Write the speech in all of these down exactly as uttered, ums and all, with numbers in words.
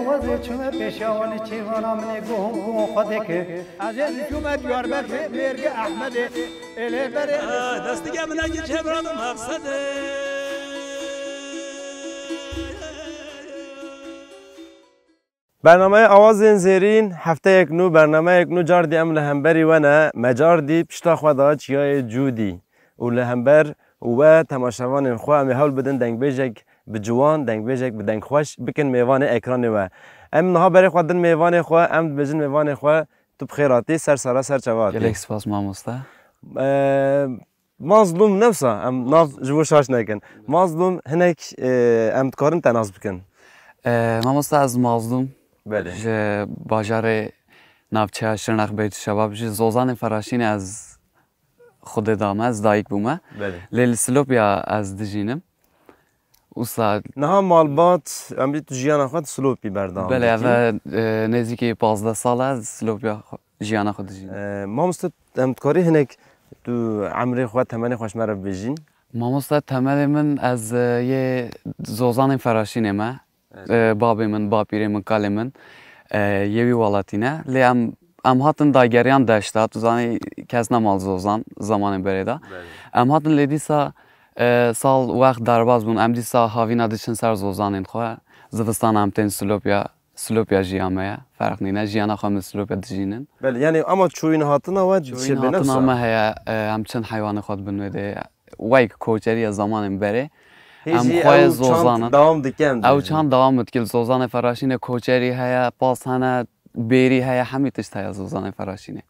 Wezê çûme pêşiya wan ê çêvana min ê guh hûn guh xwe dêke. Ez ê çûme Diyarbekirê mêrge Ehmedê. Ê lê berê. Destige min eke çevra bi maqsedê. Bernameyê Awazên Zêrîn, hefteyek nû, bernameyek nû, cardî em li hemberî we ne. Me cardî pişta xwe da çiyayê Cûdî û li hember we temaşevanên xwe em ê hewl bidin dengbêjek bi ciwan, dengbêjek bi dengxweş bikin mêvanê ekranê we. Em niha berê xwe din mêvanê xwe, em dibêjin mêvanê xwe, tu bi xêr hatî, ser sala ser çava hatî. Gelek spas mamoste. Ee, Mazlûm, ne wisa em nav ji bo şaş nekin. Mazlûm, hinek, e, em dikarin te nas bikin. E, mamoste, ez Mazlûm. Belê. Ji bajarê navçeya Şirnex Beytuşebab, ji Zozanê Feraşînê ez xwedê dame, ez dayik bûme. Belê. Lê li Silopya ez dijînim. Wisa Niha malbat, em bî tu jiyana xwe di Silopî berdewam Belê, dikî. Eve, e, nêzîkî pazdeh sal e, ez Silopya xwe, jiyana xwe dijînim. E, mamoste, em dikarî hinek tu emrê xwe, temenê xwe ji me re bibêjîn? Mamoste, temelê min ez, e, yê Zozanên Feraşînê me. Evet. E, babê min, bapîrê min, kalê min, e, yê wî welatî ne. Lê em, em hatin dageriyan deşta, tu zanî kes nema li Zozan zamanên berê de. Belê. Em hatin lê dîsa, e, sal wext derbas bûn. Em dîsa havîna diçin ser Zozanên xwe. Zivistan em tên Silopya, Silopya jiya me ye. Ferq nîne. Jiyana xwe min Silopya dijînin. Belê, yanî ama çûyîn hatina we Çûyîn dişê bê ne hatina wisa? me heye, e, em çin heywanê xwe dibin wê de. Wek koçeriya zamanên berê. Hê Em jî xwe ew çand Zozan in. dewam dike em Ew dibêjin. çand dewam dike. Zozanê Feraşînê koçerî heye, pas hene, bêrî heye, hemî tişt heye Zozanê Feraşînê.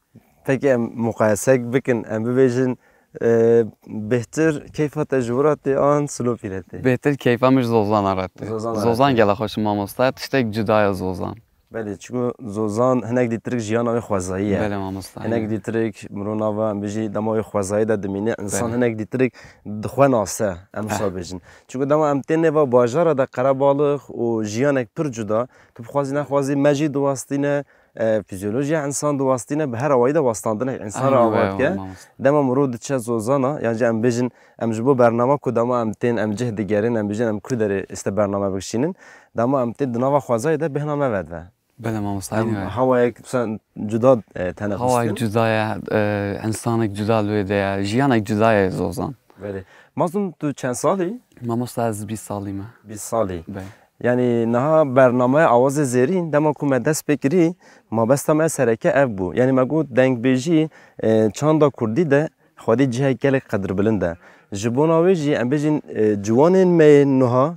Peki em muqayesek bikin, em bibêjin, e, bêhtir keyfa te ji wira tê an Silopî re tê? Bêhtir keyfa min ji Zozana re tê. Zozana re Zozan tê. Gela xweş in mamoste, tiştek cuda ye Zozan. Belê, çiku Zozan hinek dîtirik jiyana wê xwezayî ye. Belê mamoste, Hinek aynen. dîtirik mirov nava em bijî dema wê xwezayî de dimîne, insan Belê. hinek dîtirik dixwe nase, em Eh. wisa bêjin. Çiku dema em tên nêva bajara de qerebalix û jiyanek pir cuda, tu bixwazî nexwazî me jî diwastîne, e, fizyolojiya insan diwastîne, bi her awayî de wastandine insan re Aynen, ava wê, dike. wê, mamoste. Dema mirov diçe Zozana, yan jî em bêjin, em ji bo bernama ku dema em tên, em cih digerin, em bijin, em ku derê işte bername bikişînin, dema em tên di nava xwezayê de bêhna me vedive. Belê mamoste, Em aynî wê. hewayek sen cuda, e, tenefus Hewayek dikin. cuda ye, e, insanek cuda li wê de ye, jiyanek cuda ye Zozan. Belê. Mazlum, tu çend salî? Mamoste, ez bîst salî me. Bîst salî. Belê. Yanî niha bernameya Awazê Zêrîn, dema ku me dest pê kirî, mabesta me sereke ev bû. Yanî me got dengbêjî, e, çanda kurdî de xwedî cihek gelek qedirbilind e. Ji bona wê jî em bêjin, e, ciwanên me yên nuha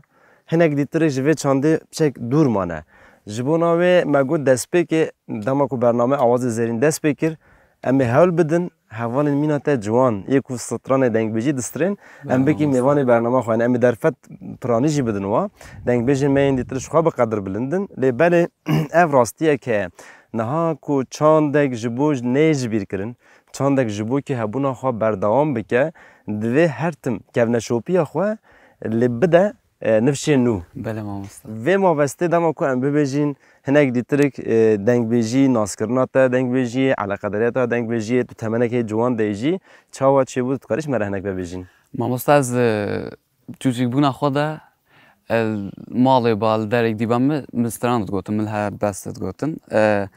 hinek dîtirik ji vê çandê piçek dûr mane. Ji bona wê me got destpêkê dema ku bername Awazê Zêrîn dest pê kir, em ê hewl bidin hevalên mîna te ciwan yê ku stranê dengbêjî distrên, em Bername bikî sağ. mêvanê bernama xwe. Em ê derfet piranî jî bidin wa. Dengbêjên me yên dîtir ji xwe bi qedir bilind in. Lê belê ev rastiyek heye. Niha ku çandek ji bo nê ji bîr kirin, çandek ji bo kê hebûna xwe berdewam bike, divê her tim kevneşopiya xwe lê bide, e, nifşên nû. Belê mamoste. Vê mabestê dema ku em bibêjin, hinek dîtirik, e, dengbêjî, naskirina te dengbêjiyê, eleqedariya te dengbêjiyê, tu temenekê ciwan de yî jî, çawa çêbû, tu dikarî ji me re hinek bibêjîn? Mamoste, ez, e, çûçikbûna xwe de, e, malê ba li derek dîba min, min stran digotin, min her bes digotin. E,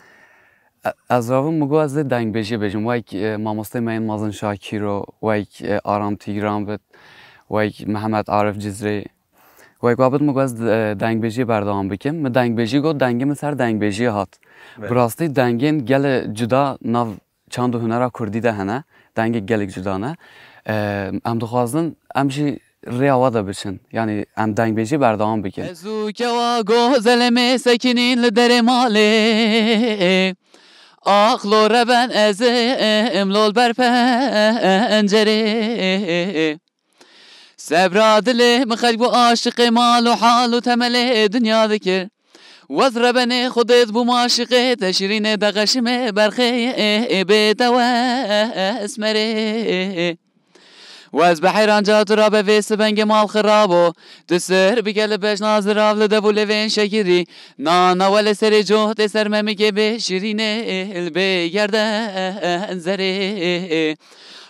e, ez rabûm, min got ez dê dengbêjî bêjim. Wek, e, mamosteyê me yên mezin Şakîro, wek, e, Aram Tîgran bit, wek Mihemed Arif Cizrî. Wek wa bit, min got ez, e, dengbêjiyê berdewam bikim. Min dengbêjî got, dengê min ser dengbêjiyê hat. Evet. Bi rastî dengên gelê cuda nav çand û hunera kurdî de hene. Dengê gelek cuda ne. E, em dixwazin em jî rêya wa de biçin. Yanî em dengbêjî berdewam bikin. Ez û kewa gozelê me sekinîn li derê malê. Aqlo reben ez im lol ber pencerê. Sebra dilê min xelk bû aşiqê mal û hal û temelê dinya dikir. Wez rebenê xudêt bû maşiqê te şirînê de xeşimê berxê bê te we esmerê. Wez bi heyran ca tu rabe vê sibengê mal xirabo. Tu sir bike li bejna zirav li dev û lêvên şekirî. Na na wele serê coh tê ser memikê bê şirînê il bê gerden zerê.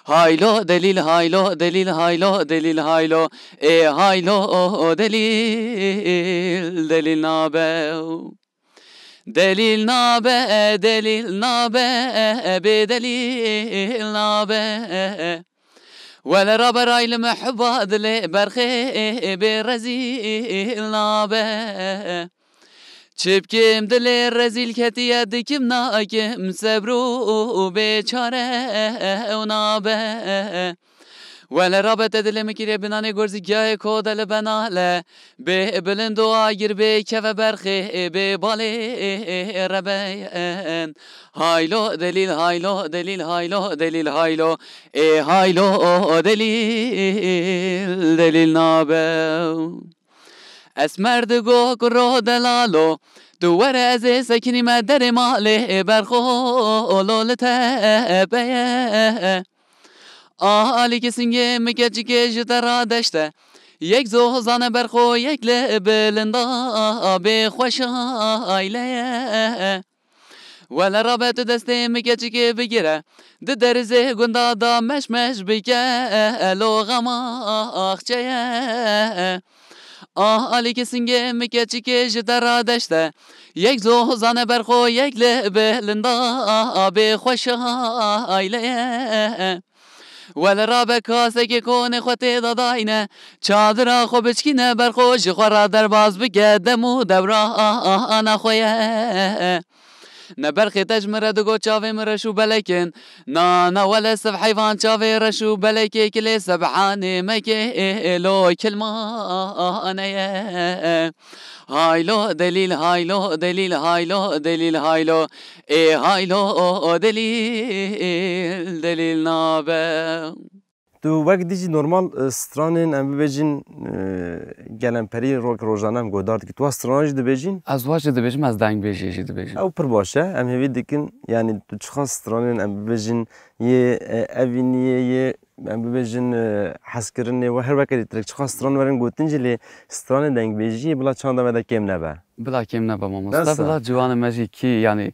Haylo delîl, haylo delîl, haylo delîl, haylo. Ê haylo delîl, delîl nabe. Delîl nabe, delîl nabe, bê delîl nabe. Wele rabe ray li mihba dilê berxê bê rezîl nabe. Çi bikim dilê rezîl ketiye dikim nakim sebr û bê çare ew nabe. Wele rabe te dilê min kirê binanê gorzî giyayê kode li benale. Bê bilind û agir bê keve berxê bê balê reben. Haylo delîl, haylo delîl, haylo delîl, haylo. Ê haylo delîl, delîl nabe. Esmer digo kuro delalo, tu were ez ê sekinîme derê malê berxolo li te peye. Ah alîkî singê mi keçikê ji te radeşte. Yek zozane berxo yek li bilinda bê xweş ayleye. Wele rabe tu destê mi keçikê bigire. Di derizê gunda da meş meş bike lo xema axçeye. Ah alîkî singê mi keçikê ji te radeşte. Yek zozane berxo yek li bilinda bê xweş ayleye. Wele rabe kasekê konê xwe tê dadayne. Çadira xwe biçkîne berxo ji xwe ra derbas bike dem û dewra ana xwe ye. Ne berxê te ji min re digo çavê min reş û belek in. Na na wele siv heyvan çavê reş û belekê kilê sebhanê mekê lo kilmane ye. Haylo delîl, haylo delîl, haylo delîl, haylo. Ê haylo delîl, delîl nabe. Tu wek dî jî normal, e, stranên em bibêjin, e, gelemperî rok rojane em guhdar dikî. Tu wa strana jî dibêjîn? Ez wa jî dibêjim, ez dengbêjiyê jî dibêjim. Ew pir baş e. Em hêvî dikin, yanî tu çiqas stranên em bibêjin yê, e, evîniyê, yê em bibêjin, e, hezkirinê we her weke dîtirek çiqas stran werin gotin jî lê stranê dengbêjiyê bila çanda me de kêm nebe. Bila kêm nebe mamoste, bila ciwanê me jî kî, yanî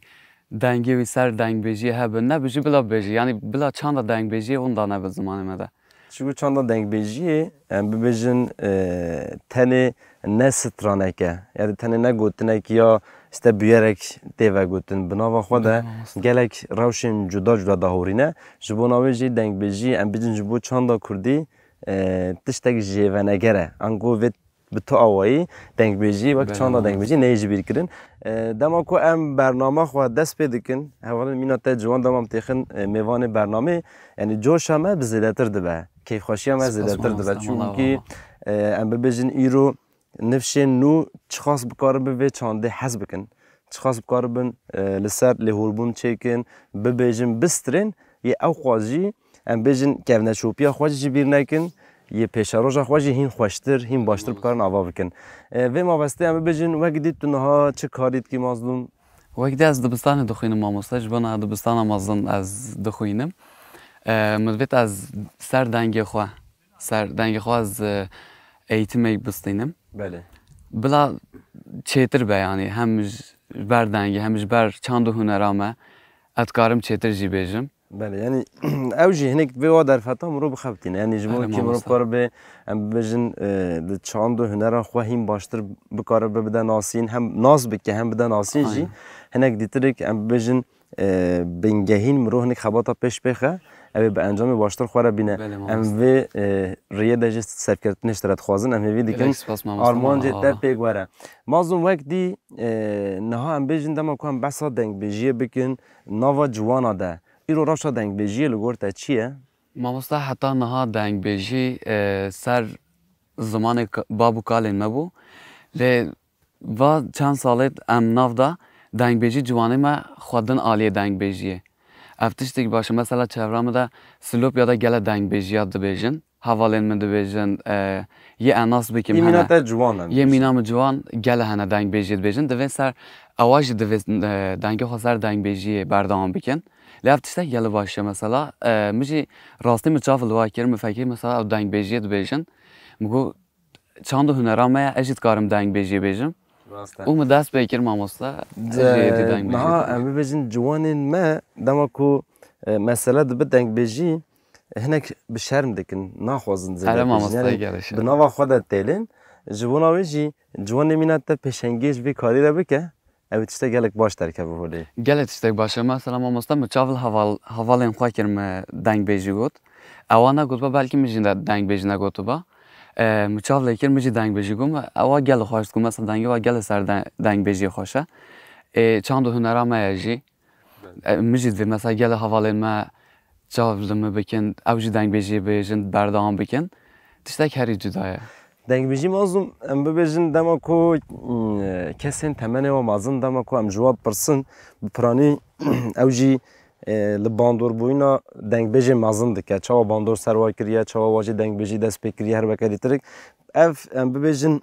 dengê wî ser dengbêjiyê hebe, nebe jî bila bêje. Yanî bila çanda dengbêjiyê winda nebe zimanê me de. Çiku çanda dengbêjiyê, em bibêjin, e, tenê ne stranek e, ya da tenê ne gotinek ya işte buyerek tê vegotin. Bi nava xwe de gelek rewşên cuda cuda dahorîne. Ji bona wê jî dengbêjiyê, em bêjin ji bo çanda kurdî, e, tiştek jêveneger e. Ango vê bi tu awayî dengbêjî, wek çanda dengbêjî neyê ji bîr kirin. E, dema ku em bernama xwe dest pê dikin, hevalên mîna te ciwan dema em têxin, e, mêvanê bernamê, yanî coşa me bi zêdetir dibe, kêfxweşiya me zêdetir dibe. Çunkî, e, em bibêjin îro nifşên nû çiqas bikaribin vê çandê hez bikin, çiqas bikaribin, e, li ser lêhorbûn çêkin, bibêjin, bistirên, yê ew xwe jî, em bêjin, kevneşopiya xwe jî ji bîr nekin, yê pêşeroja xwe jî hîn xweştir, hîn baştir bikarin ava bikin. E, vê mabestê em bibêjin, wek dî tu niha çi karî dikî Mazlûm? Wek dî ez dibistanê dixwînim mamoste, ji bo niha dibistana mezin ez dixwînim. E, min divêt ez ser dengê xwe, ser dengê xwe ez, e, eğitimê bistînim. Belê. Bila çêtir be, yanî hem ji ber dengê, hem ji ber çand û hunera me, ez dikarim çêtir jî bêjim. Belê, yanî ew jî hinek vê wa derfeta mirov bixebitîne. Yanî ji bo kî mirov karibe, em bibêjin, e, di çand û hunera xwe hîn baştir bikaribe bide nasîn, hem nas bike, hem bide nasîn jî. Aynen. Hinek dîtirik em bibêjin, e, bingehîn mirov hinek xebata pêş pêxe, ew ê bi encamê baştir xwe re bîne. Belê, mamoste. Em vê, e, riyê de jî serkeftinê ji te re dixwazin. Em hêvî dikin armancê te pêk were. Mazlûm, wek dî, e, niha em bêjin dema ku em behsa dengbêjiyê bikin, nava ciwana de, îro rewşa dengbêjiyê li gor te çi ye? Mamoste, heta niha dengbêjî, e, ser zimanê ka-, bab û kalên me bû. Lê va çend salê em nav da dengbêjî ciwanê me xwe din aliyê dengbêjiyê. Ev tiştek baş e. Mesela çevra min de Silopya de gele dengbêjiya dibêjin. Hevalên min dibêjin, e, yê enas bikim hene. Yê mîna te ciwan em bêjin. Yê mîna min ciwan gele hene dengbêjiyê dibêjin. Divê ser ewa jî divê, e, dengê xwe ser dengbêjiyê berdewam bikin. Lê ev tiştek gelek baş e mesela. E, min jî rastî min çav li wa kir, min fekirî mesela ew dengbêjiyê dibêjin. Min got, çand û hunera me ye, ez jî dikarim dengbêjiyê bêjim. Rast e. Û min dest pê kir mamoste, ez jî êdî dengbêjiyê Niha dibêjim. Em bibêjin ciwanên me dema ku, e, mesele dibe dengbêjî, hinek bi şerm dikin, naxwazin zêde Here bêjin. Mamoste, Yani gelek şerm. Bi nava xwe de têlên. Ji bona wê jî ciwanê mîna te pêşengê ji vê karî re bike, ew ê tiştek gelek baş derkeve holê. Gelek tiştek baş e. Mesela mamoste, min çav li heval, hevalên xwe kir, min dengbêjî got. Ewa negotiba, belkî min jî de dengbêjî negotiba. E, min çav lê kir, min jî dengbêjî got. Ewa gelek xweş digot. Mesela dengê wa gelek ser den-, dengbêjiyê xweş e. E, çand û hunera me ye jî. E, min jî divê mesela gelek hevalên me çav li min bikin, ew jî dengbêjiyê bêjin, berdewam bikin. Tiştek herî cuda ye. Dengbêjî mazlûm, em bibêjin dema ku, mm, kesên temenê we mezin, dema ku em ji we pirsin, bi piranî ew jî, e, li bandorbûyîna dengbêjê mezin dike. Çawa bandor ser we kiriye, çawa we jî dengbêjî dest pê kiriye, her weke lîtirik. Ev, em bibêjin,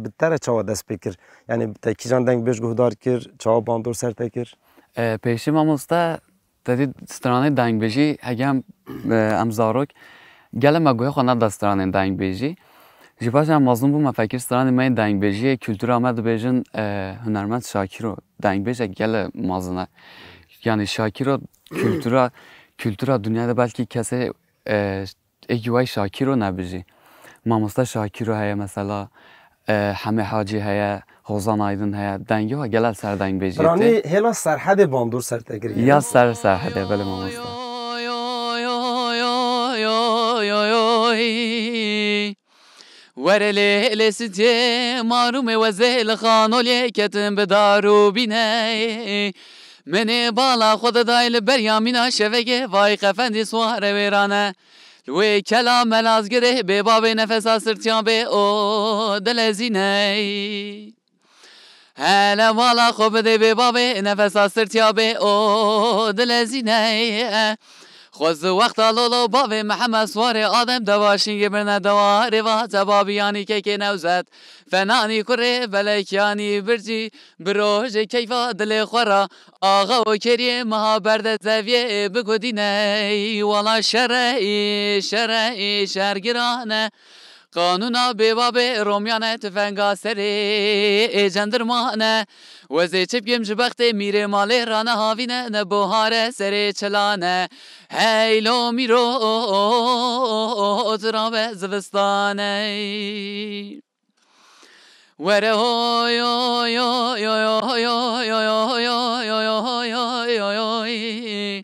bi te re çawa dest pê kir? Yani te kîjan dengbêj guhdar kir, çawa bandor ser te kir? E, pêşî mamoste, te dî stranê dengbêjî, hege em, e, em zarok, gelek me guhê xwe neda stranên dengbêjî. Ji paş em mezin bû, me fekir stranê me yên dengbêjiyê, kultura me dibêjin, e, hunermend Şakiro, dengbêjek gelek mezin e. Yani Şakiro kultura, kultura dinyayê de belkî kesê, e, êkî wey Şakiro nebijî. Mamoste Şakiro heye mesela, e, Hemê Hacî heye, Hozan Aydin heye. Dengê wa gelek ser dengbêjiyê tê. Piranî hêla Serhedê bandor ser te kiriye. Ya ser Serhedê, belê mamoste. Were lê lê sitê marûmê wezê li xanolê ketin bi dar û bîney. Menê bala xwe de day li berya mîna şevegê, vay qefendî sware wêrane. Li wê kela melazgirê bê bavê nefesa sirtiya bê o dilezîney. Hele bala xwe bidê bê bavê nefesa sirtiya bê o dilezîney. Xwez wexta lolo bavê Mihemed Swarê Adem dewa şingê birne dewa rêva te babiyanî kekê Newzet. Fenanî kurê belekiyanî bircî bi rojê keyfa dilê xwe ra. Axa û keriyê meha berde zeviyê bigudîney. Wala şere î, şere î, şer girane. Qanûna bêbabê romyane, tifenga serê ê cendirmane. Wezê çi bikim ji bextê mîrê malê rane havîne, ne buhare serê çilane. Hey lo mîro, tu rabe zivistane. Were hoy, hoy, hoy.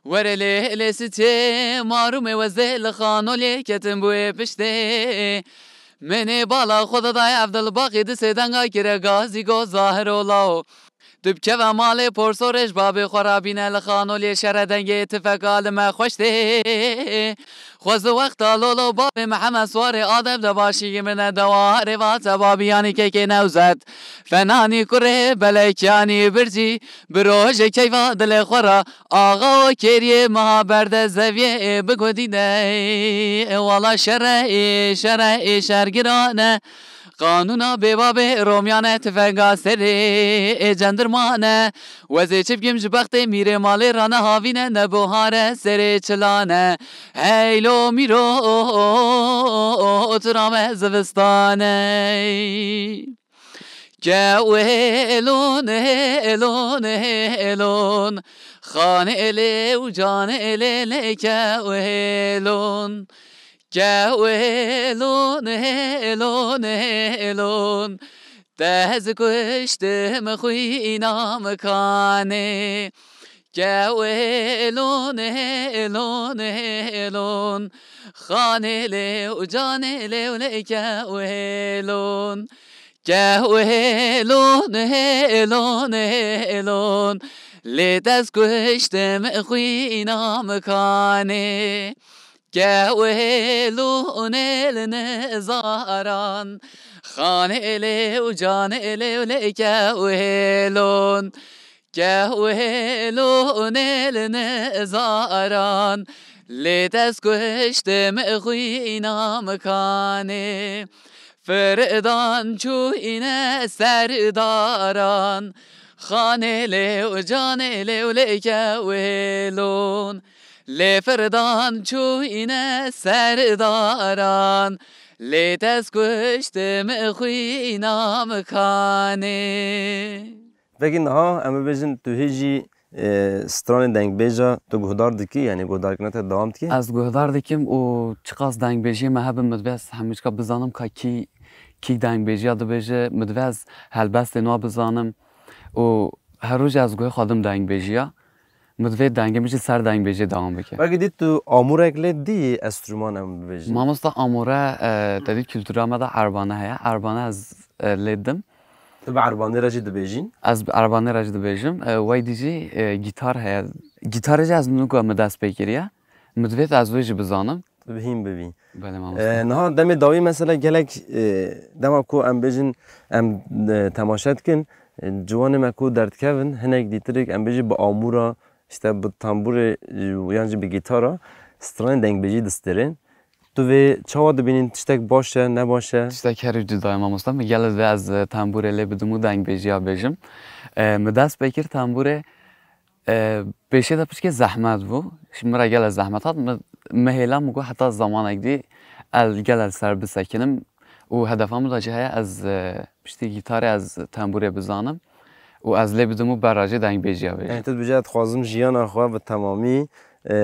Were lê, lê sitê, marûmê wezê li xanolê ketin bûyê piştê. Menê bala xwe de daye Evdilbaxî di sê denga kire gazî go zahir o law. Tu bikeve malê porsorê ji babê xwe rabîne li xanolê şere dengê tifeka li me xweş tê. Xwez wexta lolo bavê Mihemed Swarê Adem de başî min e dewa rêva te babiyanî kekê Newzet. Fenanî kurê belekiyanî bircî bi rojê keyfa dilê xwe ra. Axa û kêriyê meha berde zeviyê bigudîne. Wala şere ê, şere ê şergirane. Qanûna bêbabê romyane, tifenga serê ê cendirmane. Wezê çi bikim ji bextê mîrê malê rane havîne, ne buhare serê çilane. Hey lo mîro, tu rabe zivistane. Kewêlon, hêlon, hêlon. Xanê lê û canê lê lê kewêlon. Kewêlon, hêlon, hêlon. Te ez kuştim xwîna min kanê. Kewêlon, hêlon, hêlon. Xanê lê û canê lê û lê kewêlon. Kewêlon, hêlon, hêlon. Lê te ez kuştim xwîna min kanê. Kewêlonê li nizaran, xanê lê û canê lê û lê kewêlon. Kewêlonê li nizaran, lê te ez kuştim xwîna min kanê. Firdan çûyne ser daran, Xanê lê û canê lê û lêke wêlon. Lê firdan çûyne serdaran. Lê tez kuştim xwîna mi kanê. Vegî niha em bibêjin tu hê jî, e, stranên dengbêja tu guhdar dikî, yanî guhdarkirina te dewam dikî? Ez guhdar dikim û çiqas dengbêjiyê me hebin, min divê ez hemîçka bizanim ka kî, kî dengbêjiya dibêje, min divê ez helbestên wan bizanim û her roj ez guhê xwe dim dengbêjiya. Min divê dengê min jî ser dengbêjiyê dewam bike. Wekî dî tu amûrek lê dî enstrûman em bibêjin? Mamosta amûre, e, te dî kultura me de erbane heye. Erbane ez, e, lê dim. Tu bi erbanê re jî dibêjîn? Ez bi erbanê re jî dibêjim. E, wey dî jî, e, gîtar heye. Gîtarê jî ez nûka min dest pê kiriye. Min divêt ez wê jî bizanim. Tu bi hîn bibî. Belê mamoste. E, niha demê dawî mesela gelek, e, dema ku em bêjin, em, e, temaşe dikin, e, ciwanê me ku derdikevin, hinek dîtirik, em bêjî bi amûra, işte bi tambûrê, e, yan jî bi gîtara, stranên dengbêjî distêrên. Tu vê çawa dibînîn, tiştek baş e, ne baş e? Tiştek herî cuda ye mamoste. Min gelek divê ez, e, tembûrê lê bidim û dengbêjiya bêjim. E, min dest pê kir tembûrê, e, pêşê de piçkê zehmet bû. Ji min re gelek zehmet hat. Min, min hêla min got heta zamanek dî ez gelek ser bisekinim û hedefa min de jî heye ez, e, piştî gîtarê ez tembûrê bizanim û ez lê bidim û berra jî dengbêjiya bêjim. Yani tu dibêje, ez dixwazim jiyana xwe bi temamî, e,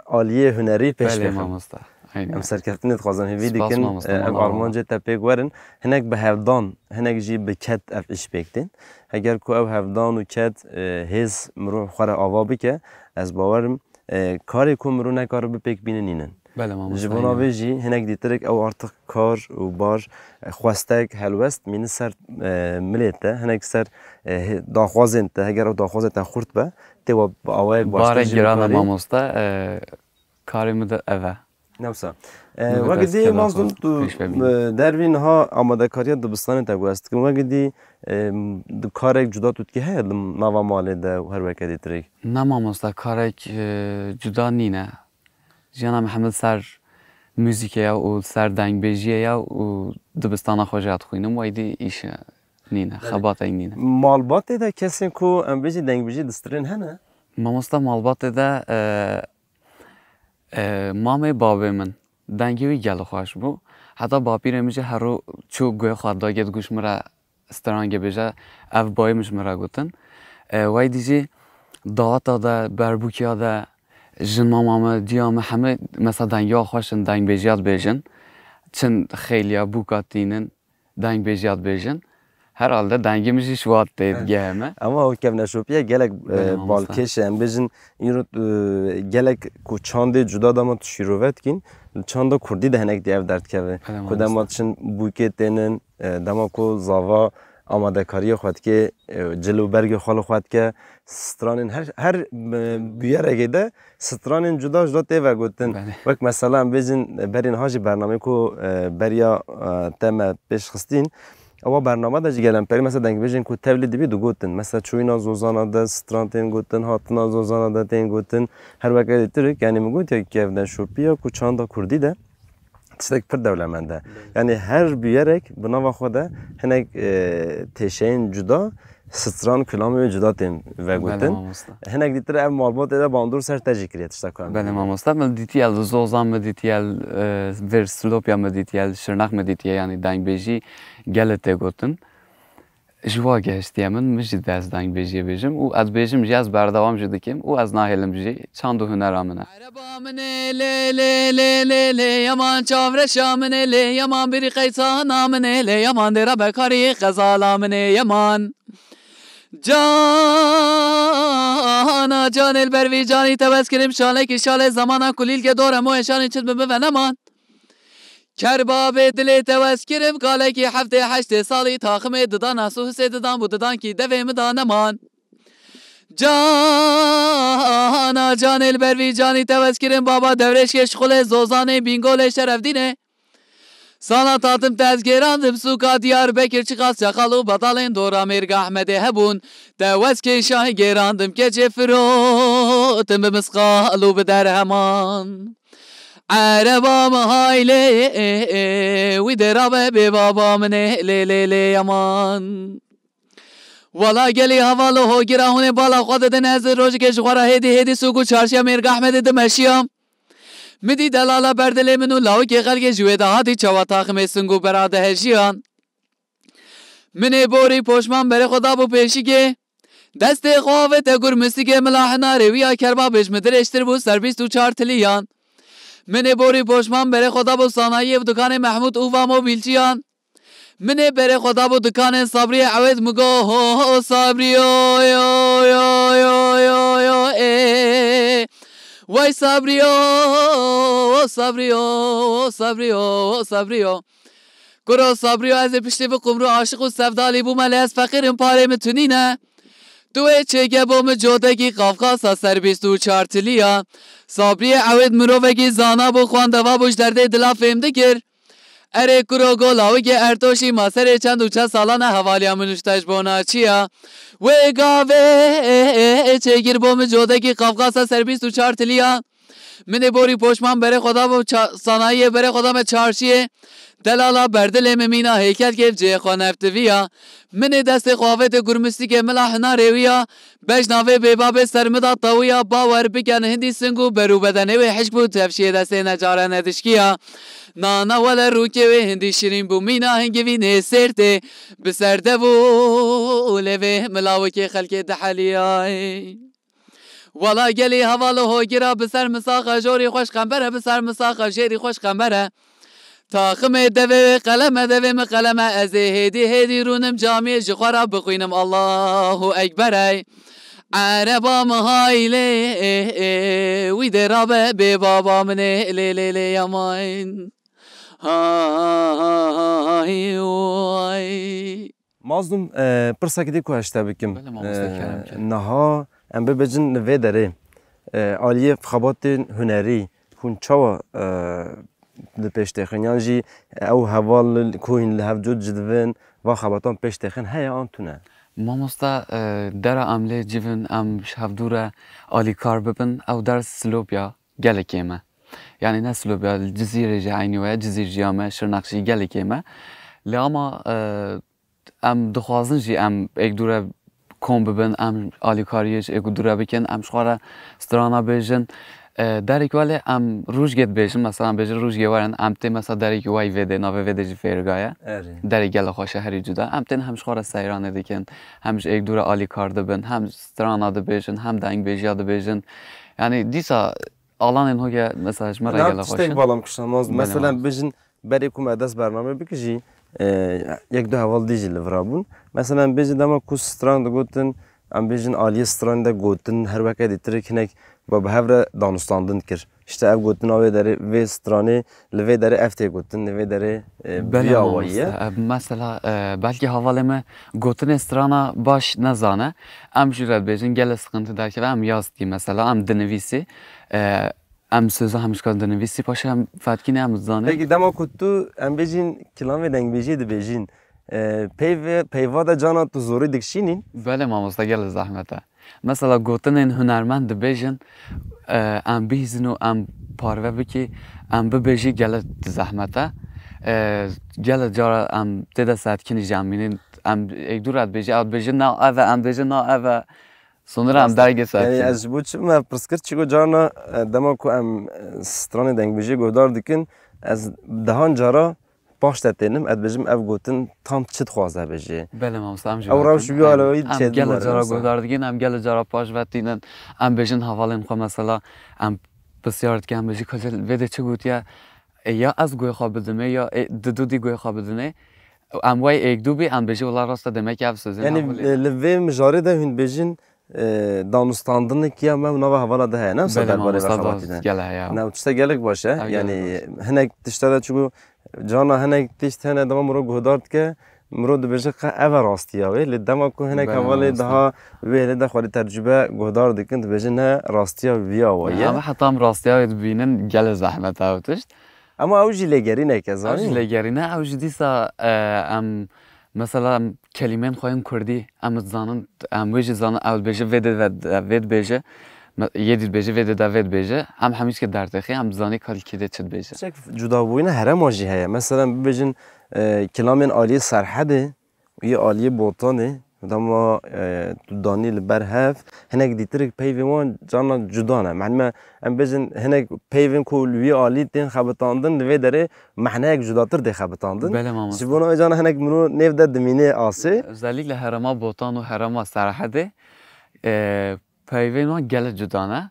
aliyê hunerî pêş bixim. Belê mamoste. Aynen. Em serkeftinê dixwazin hêvî dikin. Spas mamoste, e, ev armancê te pêk werin. Hinek bi hevdan, hinek jî bi ked ev iş pêk tên. Heger ku ev hevdan û ked, e, hêz mirov xwe re ava bike, ez bawerim, e, karê ku mirov nekare bipêk bîne nînin. Belê mamoste. Ji bona vê jî hinek dîtirik ew artık kar û bar, e, xwestek, helwest mînin ser, e, milê te, hinek ser, e, hê-, daxwazên te, heger ew daxwazên te xurt be, tê we bi awayek baştir jî bikarî. Barek giran e mamoste, e, karê min de ev e. Ne wisa. E, wekî dî mazlum tu, e, dervî niha amadekariya dibistanê te guhest dikim. Wekî dî, e, di karek cuda tu dikî heye li nava malê de û her weke dîtirik? Ne mamoste, karek, e, cuda nîne. Jiyana min hemî ser muzîkê ya û ser dengbêjiyê ya û dibistana xwe jî dixwînim, weydî îş nîne, belê, xebatek nîne. Malbatê de kesên ku em bêjî dengbêjî distirên hene? Mamosta malbatê de, e, e, mamê babê min dengê wî gelek xweş bû. Heta bapîrê min jî her ro çû guhê xwe dagê digoş min re strangê bêje, ev bayê min ji min re gotin. E, weydî jî daweta de, berbûkiya de, jin mama me, ciya me, hemî mesela dengê wan xweş in, dengbêjiya dibêjin. Çin xêliya bûka tînin, dengbêjiya dibêjin. Herhalde dengê min jî ji wan tê, evet, digihê me. Ama o kevneşopiye gelek, e, belê mamoste, balkêş e. Em bêjin, îro, e, gelek ku çandê cuda dema tu şîrove dikîn, li çanda kurdî de hinek dî ev derdikeve. Belê mamoste. Ku dema çin bûkê tênin, e, dema ku zava amadekariyê xwe dike, e, cil û bergê xwe li xwe dike, stranên her, her, e, bûyerekê de stranên cuda cuda tê vegotin. Belê. Wek mesela em bêjin, e, berî niha jî bernameyê ku, e, beriya, e, te me pêş xistîn, ewa bername de jî gelemperî mesela dengbêjên ku tevlî dibî digotin. Mesela çûyîna zozana de stran tên gotin, hatina zozana de tên gotin. Her weke dîtirik, yanî min gotiye kevneşopiya ku çanda kurdî de tiştek pir dewlemend e. Belê. Yanî her bûyerek bi nava xwe de hinek, e, têşeyên cuda, stran, kilamên cuda tên vegotin. Belê mamoste. Hinek dîtir ev malbatê de bandor ser te jî kiriye tişta ku em... Belê mamoste, min dîtiye li Zozan, min dîtiye, e, vêr Silopya, min dîtiye li Şirnex, min dîtiye, yanî dengbêjî gelê tê gotin. Ji wa gehiştiye min, min jî dest dengbêjiyê bêjim û ez bêjim jî, ez berdewam jî dikim û ez nahêlim jî, çand û hunera min e. Ereba min ê lê, lê, lê, lê, lê, yaman çavreşa min ê lê, yaman birî qeysana min ê lê, yaman dêra bekarî xezala min ê, yaman. Cana canê li ber vî canî tewez kirim şalekî şalê zamana kulîlke dore moyê şanî çit bi bive neman. Kerbabê dilê tewez kirim kalekî heftê heştê salî taximê didan nas û hisê didan bû didankî devê min da neman. Cana canê li ber vî canî tewez kirim baba dewrêşkê şixulê zozanê bîngolê şerefdînê. Sala tatim te ez gêrandim sûka Diyarbekir çiqas çaxal û badalên dora Mêrga Ehmedê hebûn. Te wez kêşayî gêrandim keçê firotin bi misqal û bi derheman. Ereba min haylê wî dê rabe bê baba min ê lê lê lê yaman. Wala gelî heval û hogira hûn ê bala xwe didin, ez rojekê ji xwe re hêdî hêdî sûk û çarşiya Mêrga Ehmedê dimeşiyam. Min dî delala berdilê min û lawikê xelkê ji wê de hatî çawa taximê sing û bera dihejiyan. Min ê borî poşman berê xwe dabû pêşikê. Destê xwe avête gur mistikê mila hinarê wî ya kerba bêj min dirêjtir bû ser bîst û çar tiliyan. Min ê borî poşman berê xwe dabû sanayiyê bi dukanê Mehmûd û va mobîlçiyan. Min ê berê xwe dabû dikanên Sabriyê Ewêd min got, ho, ho, Sabriyo, yo, yo, yo, yo, yo, ê. Wey Sabriyo, Sabriyo, Sabriyo, Sabriyo. Kuro Sabriyo, ez ê piştî vê qumrû aşiq û sevdalî bûme, lê ez feqîr im, parê min tunî ne. Tu wê çêke bo min codekî Qafqasa ser bîst û çar tiliya. Sabriyê Ewêd mirovekî zana bû, xwendeva bû, ji derdê dila fêm dikir. Erê kuro, go lawikê Ertoşî ma serê çend û çend salan e hevaliya min û ji te ji bona çi ya? Wê gavê çêkir bo min codekî Qafqasa ser bîst û çar tiliya. Min ê borî poşman berê xwe da bo ça-, sanayiyê, berê xwe da me çarşiyê. Delala berdilê min mîna heykelkê cihê xwe neftiviya. Min ê destê xwe avêtê gurmistikê mila hinarê wî ya. Bejna vê bêbabê ser min da tewiya, bawer bikin hindî sing û berûbedenê wê hişk bû, tevşiyê destê necare nedişkiya. Nana wele rûkê wê hindî şirîn bû, mîna hingivî nê sêrtê. Bi ser dev û lêvê mila wekê xelkê diheliyay. Wala gelî heval û hogira, bi ser misaxa jorî xweş qembere, bi ser misaxa jêrî xweş qembere. Taximê devê wê qeleme, devê min qeleme, ez ê hêdî hêdî rûnim camiyê ji xwe re bixwînim Allahu Ekber ey. Ereba min haylê, wî dê rabe bê baba min ê, lê, lê, lê, yaman. Ha, ha, ha, ha, hi, way. Mazlûm, e, pirsekî dî ku ez ji te bikim. Belê, mamoste, e, kerem ke. Niha em bibêjin li vê derê, e, aliyê xebatên hunerî hûn çawa, e, li pêş têxin? Yan jî ew heval ku hîn li hev cot cidivin, va xebatan pêş têxin heye an tune? Mamoste, e, dera em lê civin, em ji hevdû re alîkar bibin, ew der Silopya gelekê me. Yanî ne Silopya, Cizîrê jî eynî we ye, Cizîr jî ya me, Şirnex jî gelekê me. Lê ama, e, em dixwazin jî em êk dû re kom bibin, em alîkariyê ji êk û dû re bikin, em ji xwe re strana bêjin. E, derek welê em rûjgê dibêjin, mesela em bêjin rûjgê werin, em tê mesela derekî wey vê dê, navê vê dê jî Fêrga ye. Erê. Derek gelek xweş e, herî cuda. Em tên hem ji xwe re seyranê dikin, hem ji êk dû re alîkar dibin, hem strana dibêjin, hem dengbêjiya dibêjin. Yanî dîsa alanên hoge mesela ji me re gelek xweş in. Tiştek balam kişan, Mazlûm. Belê, mesela, Mazlûm, bêjin berê ku me dest bername bikir jî, e, yek du heval dî jî li vira bûn. Mesela bêjin dema ku stran digotin, em bêjin aliyê stranê de gotin, her weke dîtirik hinek ve bi hev re danûstandin dikir. Îşte ev gotina wê derê, vê stranê, li vê derê ev tê gotin, li vê derê, e, Belê, vî awayî ye. Mamoste. E, mesela, e, belkî hevalê me gotinê strana baş nezane. Em jî re dibêjin gelek siqinti derkeve, em yaz dikî mesela, em dinivîsî. E, Em sözü hemşka dinivîsî, paşê em fetkîne em zanê. Peki dema ku tu, em bêjin, kilamê dengbêjiyê dibêjin, e, peyve, peyva de cana tu zorî dikişînîn? Belê mamoste, gelek zehmet e. Mesela gotinên hunermend dibêjin, e, em bihîzin û em parve bikî, em bibêjî gelek zehmet e. E, gelek cara em tê de setkînî jî em mînin, em êk dû re dibêjî, ew dibêjin na ev e, em dibêjin na ev e. Sonira em dergê ser. Yanî ez ji bo çi me pirs kir, çiku carna, e, dema ku em, e, stranê dengbêjiyê guhdar dikin, ez dehan cara paş te tênim, ez dibêjim ev gotin tam çi dixwaze bêjê. Belê mamoste, em jî ew rewş wî alawî çêdibû. Em gelek cara guhdar dikin, em gelek cara paş ve tînin, em bêjin hevalên xwe mesela, em pisyar dikin, em bêjin ka vê de çi gotiye, e, ya ez guhê xwe bidimê, ya, e, didu dî guhê xwe bidinê. Em wey êk dû bî, em bêjî wela rast e, demek ev sözê. Yanî, e, li vê mijarê de hûn dibêjin, e, danûstandinek ya me û nava hevala de heye, ne? Belê, ser derbarê mamoste, vexebatî de. Gele heye. Ne, tişte gelek baş e. Ev gelek baş. Yanî, hinek tişte de çiku cana hinek tişt hene dema mirov guhdar dike, mirov dibêje qe ev e rastiya wê. Lê dema ku hinek hevalê daha wê hêlê de xwedî tercube guhdar dikin, dibêje ne rastiya vî awayî ye. Ev heta em rastiya wê dibînin, gelek zehmet e ew tişt. Ama ew jî lêgerînek e, zanî? Ew jî lêgerîne, ew jî dîsa, e, em, mesela, em kelîmên xwe yên kurdî, em dizanin, em wê jî zanin, ew dibêje, vê dê ve, vê dibêje, me-, yê dî dibêje, vê dê de vê dibêje, em hemî tişkê dertexî, em dizanî ka li kê dê çi dibêje. Çek cudabûyîna herema jî heye. Mesela, bibêjin, e, kilamên aliyê Serhedê, yê aliyê Botanê, Dema, e, tu danî li ber hev, hinek dîtirik peyvên wan carna cuda ne. Mehna em bêjin hinek peyvên ku li wî alî tên xebitandin, li vê derê mehneyek cudatir tê xebitandin. Belê mamoste. Ji bo navê carna hinek min û nêv de dimînê asê. Özellikle herêma Botan û herêma Serhedê, e, peyvên wan gelek cuda ne.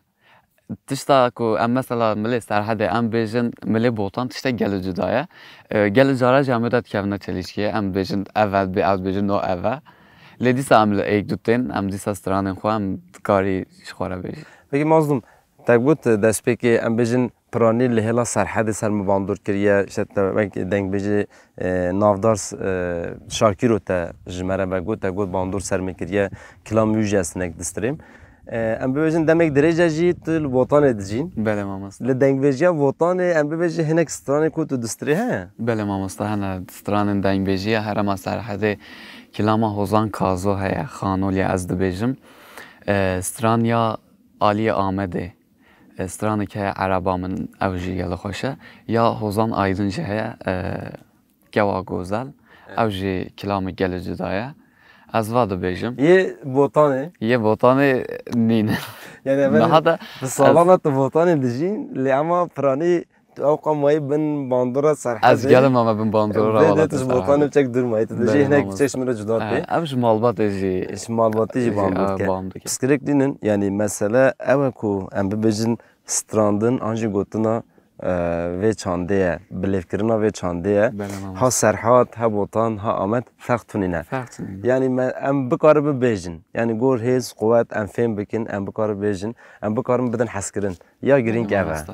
Tişta ku em mesela milê Serhedê em bêjin, milê Botan tiştek gelek cuda ye. E, gelek cara jî em wê de dikevine çelîşkiyê. Em bêjin ev e, bê ev bêjin no ev e. Lê dîsa em li êk du tên, em dîsa stranên xwe em dikarî ji xwe re bêjin. Pekî Mazlûm, te got destpêkê em bêjin piranî li hêla Serhedê ser min bandor kiriye, işte te wek dengbêjê, e, navdar, e, Şakîro te ji me re vegot, te got bandor ser min kiriye, kilam wî jî ez hinek distirêm. E, em bibêjin demek dirêj e jî tu li Botanê dijîn. Belê mamoste. Li dengbêjiya Botanê em bibêjin hinek stranên ku tu distirê heye? Belê mamoste, hene stranên dengbêjiya herêma Serhedê, kilama Hozan Kazo heye, Xanolya ez dibêjim. E, stran ya Aliyê Amedê, e, stranek heye Ereba Min, ew jî gelek xweş e. Ya Hozan Aydin jî heye, e, Kewa Gozel, evet, ew jî kilamê gelek cuda ye. Ez va dibêjim. Yê Botanê? Yê Botanê nîne. Yani, niha de bi salan e tu Botanê dijîn, lê ema piranî tu ew qamayî bin bandora Serhedê. Ez gelek mame bin bandora ra. Vê de tu ji Botanê çek dûr mayî. Tu dijî hinek çek ji min re cuda tê. Ev ji malbatê jî. Ji malbatê jî bandor dike. Piskirik dînin, yani mesele ew e ku em bibêjin strandin an jî gotina, e, vê çandê ye, bilêvkirina vê çandê ye. Belê mamoste. Ha Serhat, ha Botan, ha Amed, ferq tunîne. Ferq tunîne. Yani me, em bikarin bibêjin. Yani gor hêz, quwet, em fêm bikin, em bikarin bêjin, em bikarin bidin hezkirin. Ya girîng ev e. Belê mamoste.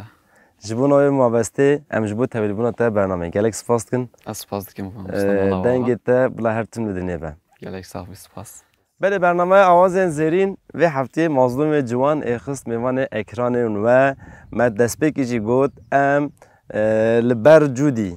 Ji bo navê mabestê, em ji bo tevlîbûna te bernameyê gelek spas dikin. Ez spas dikim, mamoste. E, dengê te bila her tim li dinê be. Gelek sax bî, spas. Belê, bernameya Awazên Zêrîn vê hefteyê Mazlûmê Ciwan ê xist mêvanê ekranên we. Me destpêkî jî got, em, e, li ber cûdî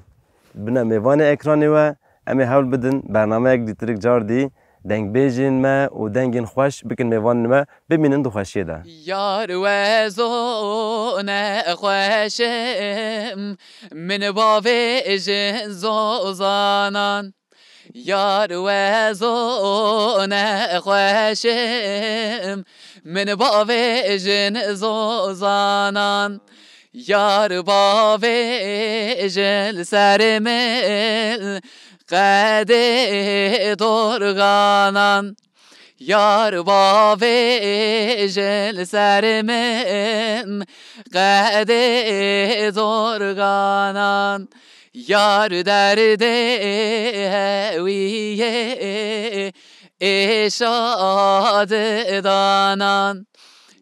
bine mêvanê ekranê we. Em ê hewl bidin bernameyek dîtirik cardî dengbêjên me û dengên xweş bikin mêvanên me. Bimînin di xweşiyê de. Yar we zone xweş im, min bavêjin zozanan. Yar we zone xweş im, min bavêjin zozanan. Yar bavêjin li ser min qedê dorganan. Yar bavêjin li ser min qedê dorganan. Yar derdê hewiyê êşa didanan.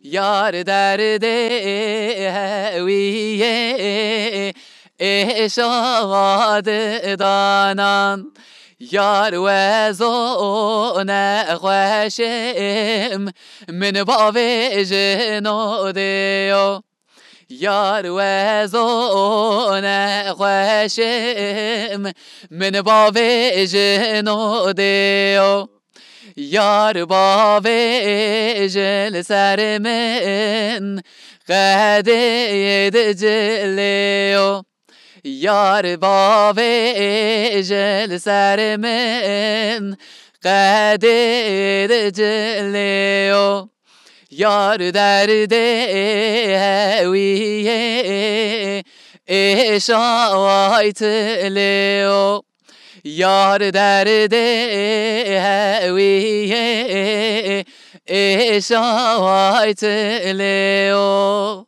Yar derdê hewiyê êşa didanan. Yar we zone xweş im, min bavêjin odê yo. Yar we zone xweş im, min bavêjin odê yo. Yar bavêjin li ser min qedê dicilê yo. Yar bavêjin li ser min qedê dicilê yo. Yar derdê hewiyê êşa way tilê yo. Yar derdê hewiyê êşa way tilê yo.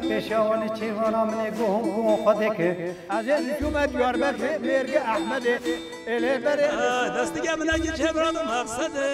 Pêşiya wan ê çêvana min ê guhum guhum xwe deke. Ez ê li çûme Diyarbekirê, mêrgê Ehmedê, ê lê berê. Destige min e ki çevra bi maqsedê.